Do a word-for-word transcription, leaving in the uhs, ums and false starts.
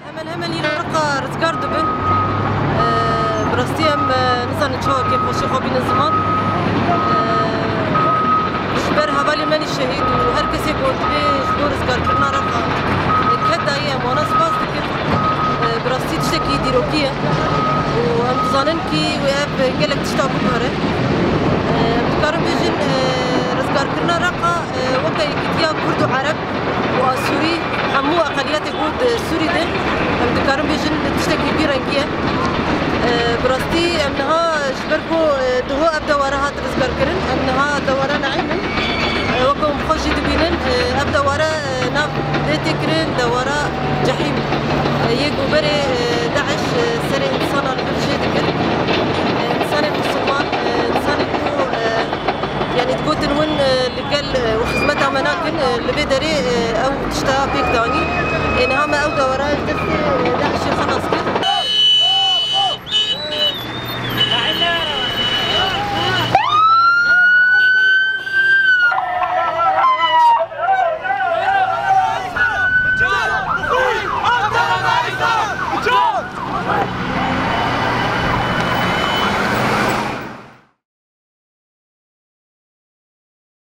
Hemen hemen îro Reqa rizgar dibe. Ee, bi rastî em, e, nizanin çawa kêfxweşî xwe bînin ziman. Ee, ji ber hevalên me nî şehîd û her kesê ku dibê ji bo rizgarkirina Reqa, e, ket dayî, em wana spas dikin. Ee, bi rastî tiştekî dîrokî ye. Û em dizanin kî wê ev gelek tişta biguhere. Ee, em dikarin bêjin, e, rizgarkirina Reqa, e, weke yekîtiya Kurd û Ereb û Asûrî, hemû eqeliyetê ku di Sûrî de, em dikarin bêjin tiştekî vî rengî ye. Ee, bi rastî em niha ji ber ku, e, diho ev deware hat rizgarkirin, em niha dewara Neîm in. E, weke hûn bi xwe jî dibînin, e, ev deware, e, nav dê tê kirin dewara Cehîm. E, yê ku berê, e, DAIŞ, e, serê însanan li vir jê dikir. E, însanên misilman, e, însanên ku, e, yanî digotin win, e, li gel, e, û xizmeta me nakin, e, li vê derê, e, ew tişta pêk danî.